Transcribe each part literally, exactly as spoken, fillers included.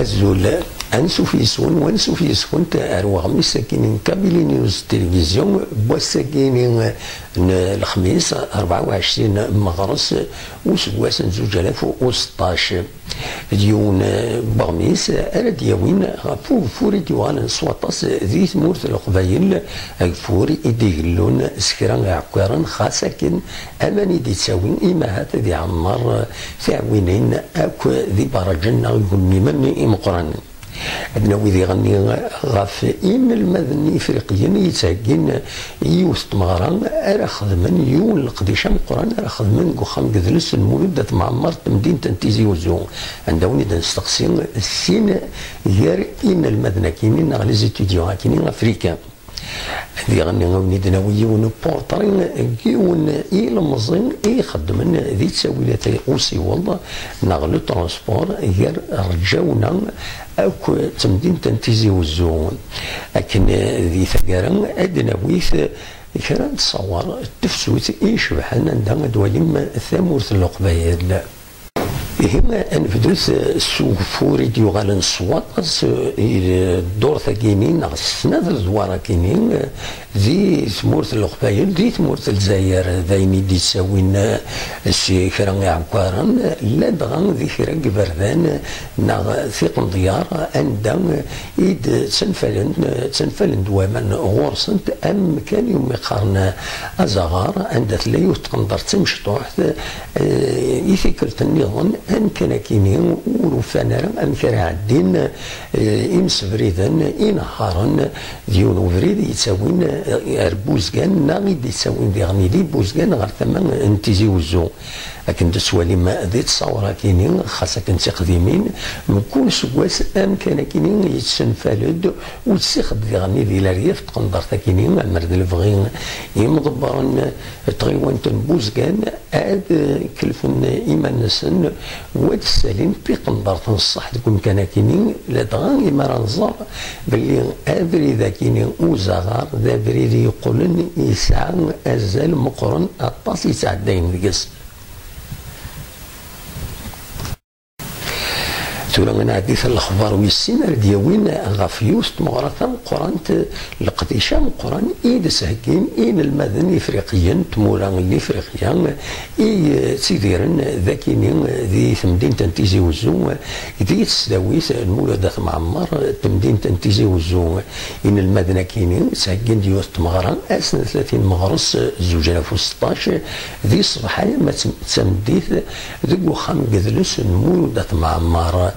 Azul, ansuf yes-wen, wansuf yes-kent ar weɣmis-agi n Kabylie News Télévision, n wass-agi n lexmis, rebɛa u ɛecrin meɣres useggas n zuǧ alaf u seṭṭac. D yiwen n weɣmis ara d-yawin ɣef ugeffur i d-yuɣalen s waṭas di tmurt n Leqbayel, ageffur i d-igellun s kra iɛekkaren, xas akken aman i d-ittawi imahat ad iɛemmer tiɛwinin akk d ibarraǧen neɣ igelmimen imeqqranen. Ad nawi diɣenni ɣef inelmaden ifriqiyen yettheggin i yiwet n tmeɣra ara xedmen, yiwen n leqdic ameqqran ara xedmen deg uxxam n yedles n Mulud At Mɛemmer n temdint n Tizi Uzzu, anda win i d-nesteqsi sin gar inelmaden akini neɣ les étudiants akini africains. Diɣen, a wen-id-nawi yiwen n uportri n yiwen ilemẓi i ixeddmen di ttawilat n usiweḍ neɣ le transport gar Rǧawna akk d temdint n Tizi Uzzu. Akken di taggara, ad d-nawi kra n tṣawar n tefsut icebḥen anda ad twalim tamurt n Leqbayel. Ihi, ad nebdut s ugeffur i d-yuɣalen s waṭas, i ddurt-agi-ni neɣ s snat ledwar-agi-ni, di tmurt n Leqbayel, di tmurt n Lezzayer, d ayen i d-yettawin si kra iɛeggaren, ladɣa di kra n yiberdan neɣ tiqendyar anda i d-ttenfalen, ttenfalen-d waman ɣur-sent, am kan iwumi qqaren azaɣar, anda tella yiwet tqendert d timecṭuḥt, eh, i tikkelt nniḍen, amkan akini ur ufan ara amek ara ɛeddin, eh, imsebriden, inehharen, d yiwen ubrid yettawin, eh, ar Buzgan, neɣ i d-yettawin diɣen di Buzgan ɣer tama n Tizi Uzzu. Akken d-tettwalim di tṣawra-kini, xas akken d tiqdimin, mkul seggas amkan-akini yettenfal-d, u tessixed diɣen di leryaf tqendert-akini, amer d lebɣi imḍebbren n tɣiwant n Buzgan ad kelfen iman-nsen, u ad ssalin tiqendert n ṣṣeḥ deg umkan-akini, ladɣa imi ara nẓer belli abrid-akini uzaɣar d abrid yeqqlen yesɛa azal meqqren aṭas yettɛeddayen deg-s. Tura ad nɛeddi ar lexbar wis sin ara d-yawin ɣef yiwet n tmeɣra tameqqrant, leqdic ameqqran i d-sheggin inelmaden ifriqiyen n tmura n Ifriqya i ttidiren dakini di temdint n Tizi Uzzu, di tesdawit n Mulud At Mɛemmer n temdint n Tizi Uzzu. Inelmaden akini ttheggin-d yiwet n tmeɣra ass n tlatin meɣres zuǧ alaf u seṭṭac, di ṣṣbeḥ alamma d tameddit, deg uxxam n yedles n Mulud At Mɛemmer.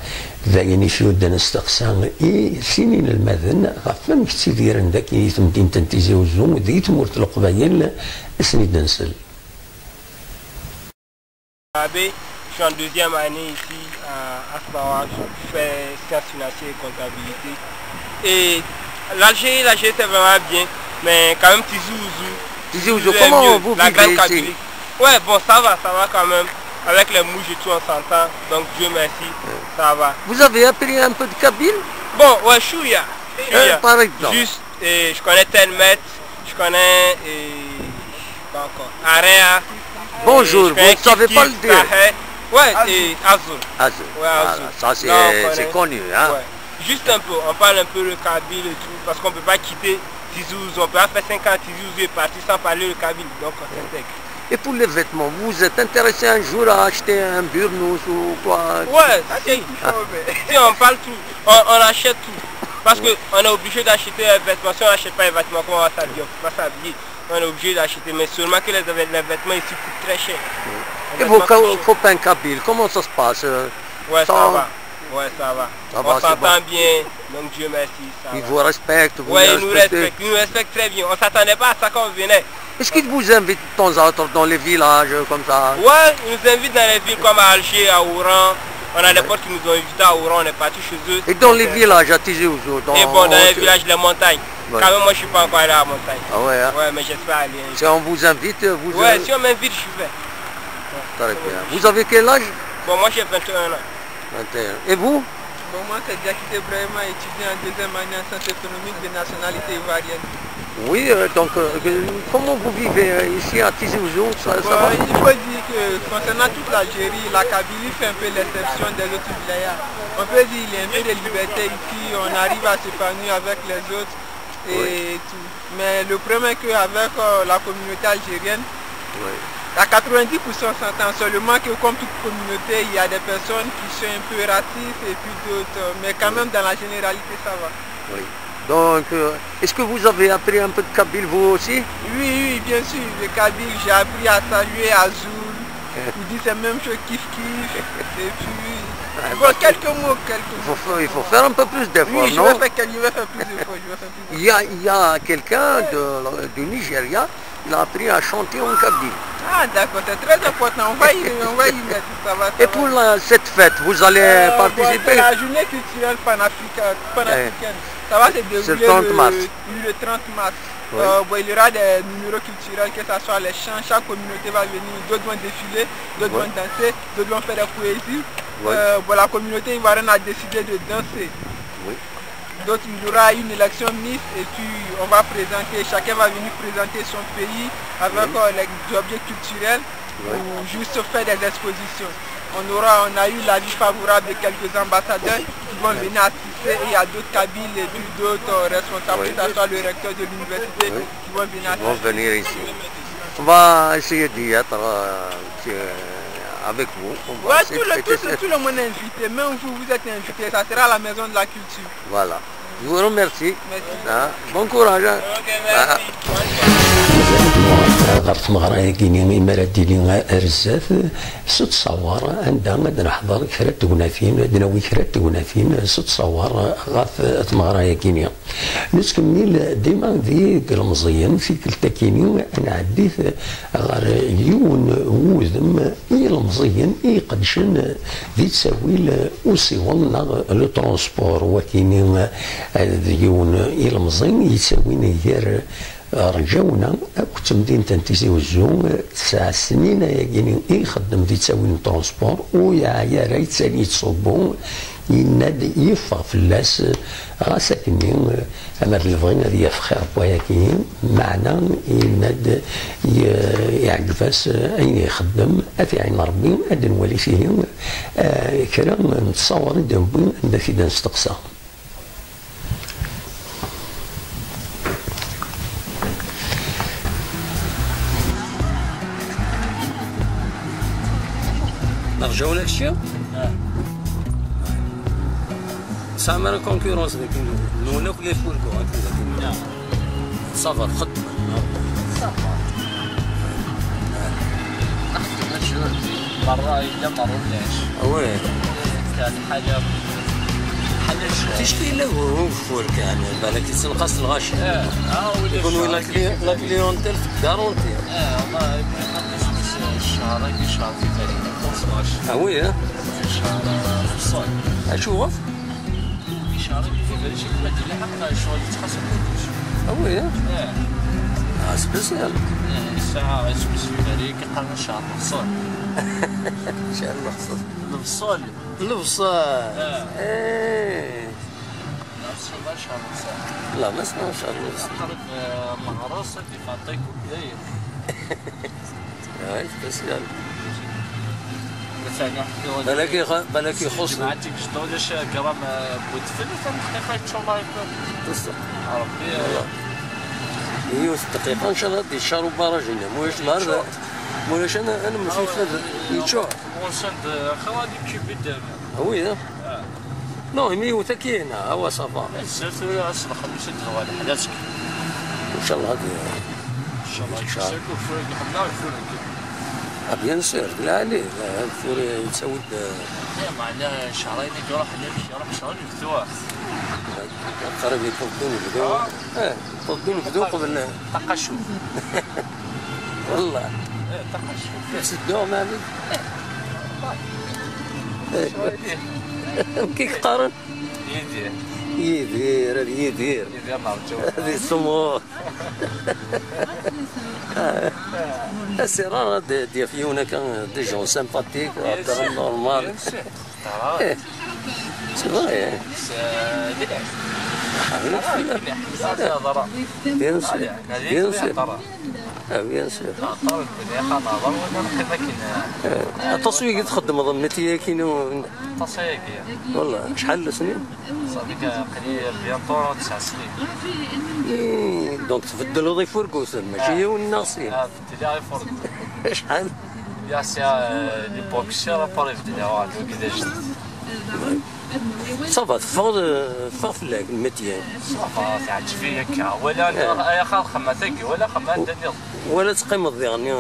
D ayen i t-yudden asteqsa i sin inelmaden ɣef wamek ttidiren dagi i temdint n Tizi Uzzu di tmurt n Leqbayel, ad sen-id-nsel. Abbé, je suis en deuxième année ici à Aspawa, je fais sciences financières et comptabilité. Et l'Algérie, là, j'étais vraiment bien, mais quand même, Tizi Ouzou, Tizi Ouzou, Tizi Ouzou est comment mieux. Vous La vivez grande ici Kabylie. Ouais, bon, ça va, ça va quand même. Avec les mouches et tout, on s'entend. Donc, Dieu merci, ça va. Vous avez appris un peu de kabyle ? Bon, ouais, chouïa. Euh, chouïa. Par exemple ? Juste, euh, je connais Telmet, je connais, euh, pas encore, Area. Bonjour, euh, je connais vous ne savez pas le Kiki, dire. Sahel. Ouais, et Azul. Azul. Ouais, voilà, Azul. Ça, c'est, là, on connaît, c'est connu, hein. Ouais. Juste un peu, on parle un peu le kabyle et tout, parce qu'on peut pas quitter Tizi Ouzou, on peut pas faire cinq ans à Tizi Ouzou et partir sans parler le kabyle, donc on s'intègre. Et pour les vêtements, vous vous êtes intéressé un jour à acheter un burnous ou quoi ? Ouais, si. Si, on parle tout. On, on achète tout. Parce que on est obligé d'acheter un vêtement. Si on n'achète pas un vêtement, comment on va s'habiller ? On peut pas s'habiller. On est obligé d'acheter. Mais seulement que les, les vêtements ici coûtent très cher. Et vos copains kabyles, comment ça se passe ? Ouais, ça va. Ouais, ça va. On s'entend bien. Donc Dieu merci, ça va. Ils vous respectent, vous les respectez ? Ouais, ils nous respectent. Ils nous respectent très bien. On s'attendait pas à ça quand on venait. Est-ce qu'ils vous invitent de temps à autre dans les villages, euh, comme ça ? Ouais, ils nous invitent dans les villes comme à Alger, à Oran. On a des potes qui nous ont invités à Oran, on est partis chez eux. Et dans les villages, à Tizi Ouzou, dans... Et bon, dans les villages, les montagnes. Ouais. Quand même, moi, je suis pas encore allé à la montagne. Ah ouais, hein ? Ouais, mais j'espère aller un jour. Si on vous invite, vous... Ouais, si on m'invite, je vais. Très bien. Vous avez quel âge ? Bon, moi, j'ai vingt et un ans. Vingt et un. Et vous ? Bon, moi, c'est Diakité Ibrahima, étudiant en deuxième année en sciences économiques de nationalité ivoirienne. Oui, euh, donc, euh, que- comment vous vivez euh, ici à Tizi Ouzou? Ça, ça va? Bon, il faut dire que concernant toute l'Algérie, la Kabylie fait un peu l'exception des autres wilayas. On peut dire qu'il y a un peu de liberté ici, on arrive à s'épanouir avec les autres et Oui. Tout. Mais le problème est qu'avec euh, la communauté algérienne, Oui. à quatre-vingt-dix pour cent, on s'entend seulement que comme toute communauté, il y a des personnes qui sont un peu racistes et puis d'autres. Mais quand même, dans la généralité, ça va. Oui. Donc, euh, est-ce que vous avez appris un peu de kabyle, vous aussi? Oui, oui, bien sûr, le kabyle, j'ai appris à saluer Azul. Il dit c'est même chose, kiff kiff. Et puis, Ah, bon, parce que- quelques mots, quelques Il faut, mots. faire- il faut faire un peu plus d'efforts, Oui, je non? vais faire, quel- je vais faire plus d'efforts, je vais faire plus d'efforts. Il y a, il y a quelqu'un de- du Nigeria, il a appris à chanter en kabyle. Ah, d'accord, c'est très important. On va y, on va y mettre, ça va. Ça Et va. Pour la- cette fête, vous allez Euh, bon, participer? C'est la journée culturelle panafricaine. panafricaine. Ça va se dérouler C'est le trente mars. Oui, le trente mars. Oui. Euh, bon, il y aura des numéros culturels, que ce soit les chants, chaque communauté va venir, d'autres vont défiler, d'autres Oui. vont danser, d'autres vont faire des poésies. Oui. Euh, bon, la communauté ivoirienne a décidé de danser. Oui. D'autres, il y aura une élection mixte et puis on va présenter, chacun va venir présenter son pays avec euh, les objets culturels Oui. Ou juste faire des expositions. On aura, on a eu l'avis favorable de quelques ambassadeurs qui vont venir assister et il y a d'autres Kabyles et puis d'autres euh, responsables, Oui. Que ce soit le recteur de l'université, Oui. Qui vont venir Ils vont assister. Venir ici. On va essayer d'y être euh, euh, avec vous. On va Ouais, essayer tout, de le, fêter tout, cette- tout le monde est invité. Même vous, vous êtes invité. Ça sera à la maison de la culture. Voilà. Je vous remercie. Merci. Hein. Bon courage. Hein. Ah. Ɣer tmeɣra-agi-nni, imi ara d-tili ar zdat, s ttṣawar, anda ad neḥḍer kra n tegnatin, ad nawi kra n tegnatin s ttṣawar ɣef tmeɣra-agi-nni. Nettkemmil dima deg ilemẓiyen, tikkelt-agi-nni ad nɛeddi ɣer yiwen wudem i ilemẓiyen i iqeddcen di ttawil usiweḍ neɣ le transport. Wagini d yiwen ilemẓi yettawin gar Rǧawna akked temdint n Tizi Uzzu, tesɛa snin ayagi i ixeddem di ttawil n transport, ur yeɛya ara, yettali yettṣubbu, yenna-d yeffeɣ fell-as, ɣas akkenni, ama d lebɣi ad yaf xir n wayagi, meɛna yenna-d ye-, yeɛǧeb-as ayen ixeddem, ad t-iɛin Rebbi, ad nwali s ihi, eh, kra n tṣawar i d-newwi anda t-id-nesteqsa. Rǧaw-nak kečči? Tesɛam ara concurrence dagi, nwen akk les fourgons akken dagi. Ça va, txeddmem. Merra yella merra ulac. Oui. Kan lḥala. Lḥala ccɣel. Ticki yella ugeffur kan, balak yettenqas lɣaci. Ah, ulac. Ikun la cli- la clientèle garantie. Ah, والله يقول لك الشهر هاكي شهر في بالي، ما يكونش. Ah oui, hein? شهر فصل. Acuɣef? شهر في بالي شي بلاد اللي حق الشغل يتخاصم كلش. Ah oui, hein? اه. Ah, spécial. الساعة اسمس في بالي كيقال شهر الفصل. شهر الفصل. الفصل. الفصل. آه. ايه. الفصل شهر الفصل. لا، ما اسمه شهر الفصل. أقرب آه، مغرس في فاطيك داير. هاي سبيسيال. مثلا نحكيو بالك يخ- بالك يخص. جماعتي قشطه ولا شي كرام بوتفل، ثاني دقيقه ان شاء الله يكون. بصح. ربي. والله. ايوا، دقيقه ان شاء الله غادي يشاروا باراج هنا. مولاش الارض، مولاش انا انا ماشي فاهم. يتشوع. موسند خوالي كيبدا. هوي. نو، مي وتا كاينه، هو صافا. الزيت ولا اصلا خمسة دوالي حداتك. ان شاء الله غادي. ان شاء الله يكسر وفرق حنا وفرق. Ah, bien sûr، لا عليه، لا، الفوري يتسود. إيه، معناها شهرين يروح هناك، يروح شهر يفتوح. قريب يفضون يبدو. اه، يفضون يبدو قبل. تقشو. والله. إيه، تقشو. تسدوه ما عليك. كيك قارن. يدير. يدير، هذا يدير. يدير نهار الجو. هذه السمور. C'est rare de, de des gens sympathiques, normal. Bien sûr. C'est vrai, hein. C'est, euh, des liens. Ah, bien sûr. Ah, des liens. Ah, c'est vrai. Bien sûr. Ah, bien sûr. Aṭas wigi txeddmeḍ métier-agi-inu? Aṭas ayagi. Wallah, acḥal n snin? Ṣafi aql-i bientôt tesɛa snin. Eh, donc tbeddleḍ ifurguten, mačči yiwen neɣ sin. Ah, beddleɣ ifurguten. Acḥal? Lliɣ sɛiɣ, eh, l'époque chère, après beddleɣ waḥed wigi d ajdid. Ça va, teffeɣ, teffeɣ fell-ak le métier. Ça va, teɛǧeb-iyi akka. Wala, eh, ay axir xedmeɣ tagi, wala xedmeɣ anda nniḍen. Wala teqqimeḍ diɣen, eh?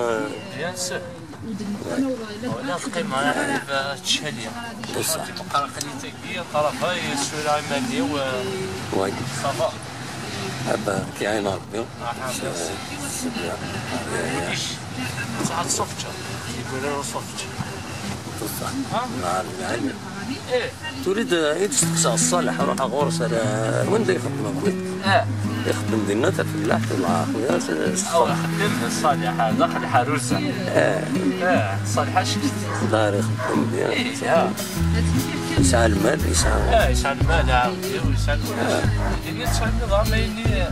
Bien sûr. Wala teqqimeḍ, eh, ttcali. Bṣeḥ. Meqqar aql-i tagi, ṭṭrabay, sura iman-iw, eh, oui, ça va. Aba, k-iɛin Rebbi. Aha, merci. Tesɛa ṣṣufǧa. Yeggra ṣṣufǧa. Bṣeḥ. Ha? Nɛerf lɛali. Eh. Turiḍ, eh, i d-steqsaɣ Ṣṣaleḥ, ruḥeɣ ɣur-s, ara, wanda ixeddem akk? Eh. Ixeddem dinna tafellaḥt, wala s-, s-, aw, ixeddem Ṣṣaleḥ, daxel ḥarusa. Eh. Eh, Ṣṣaleḥ acek-it. Dar ixeddem, bien. Eh, ya. Yesɛa lmal, yesɛa. Eh, yesɛa lmal, ɛawed, yesɛa lmal. Eh. Dinna tesɛa nniḍen, ma yini, eh,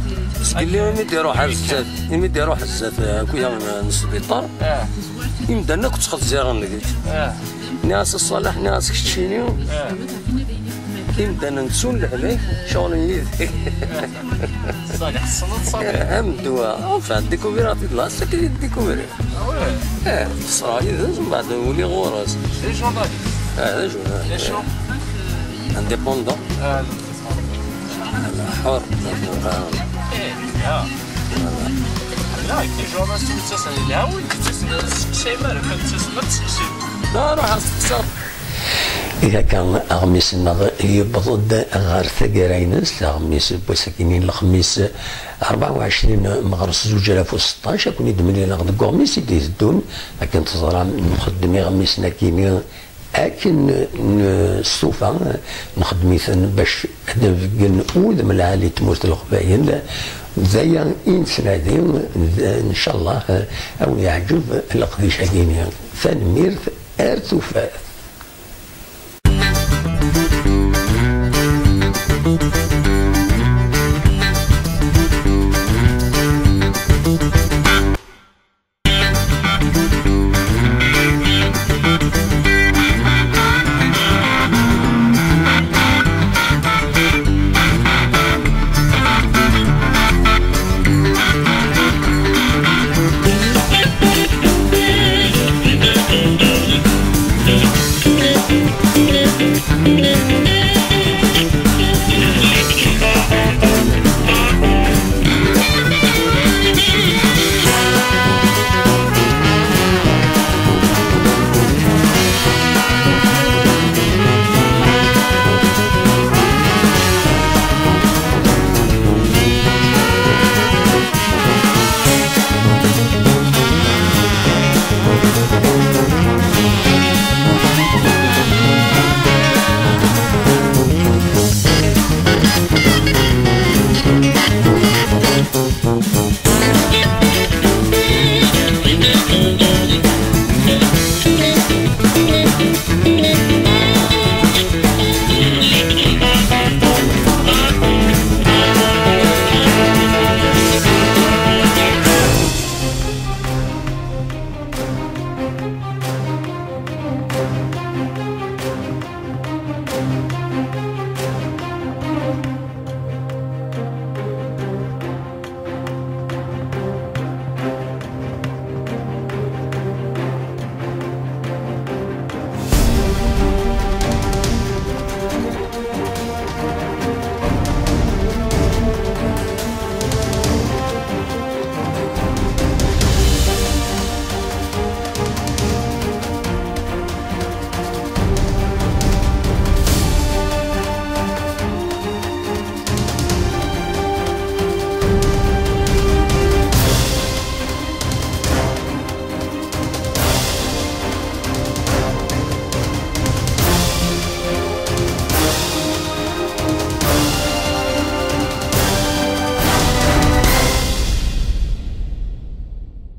sgelli imi d-iruḥ ar zdat, imi d-iruḥ zdat, eh, akk-ya n, n sbiṭar. Eh. Imdanen akk ttxezziren deg-s. Eh. Nniɣ-as a Ṣṣaleḥ, nniɣ-as keččini. Eh. Imdanen ttun lehlak, ceɣlen yid-k. Ṣṣaleḥ, tessneḍ Ṣṣaleḥ? Eh, am ddwa. Enfin, découvrir-t-id là, c'est que découvrir. Ah ouais. Eh, qeṣṣreɣ yid-s, mbeɛd uliɣ ɣur-s. D ajournaliste. Eh, d ajournaliste. D acu? Indépendant. Ah, indépendant. Ḥur. Eh, ya. La, d ajournaliste, ur ttasen, yelha win d-ittasen, ur tesseqsayem ara, kan ttasem ad tesseqsim. La, ruḥ ad tesseqsiḍ. Ihi akka, aɣmis-nneɣ yewweḍ-d ɣer taggara-ines, aɣmis n wass-agi n lexmis, rebɛa u ɛecrin meɣres zuǧ alaf u seṭṭac, ad ken-id-mlileɣ deg uɣmis i d-iteddun. Akken teẓram, nxeddem iɣmisen-agi akken n-, s tufa, nxeddem-iten bac ad d-beggen udem lɛali n tmurt n Leqbayel. D aya i nettnadi, d, ncallah, ad wen-yeɛǧeb leqdic-agi-ni. Tanemmirt, ar tufat.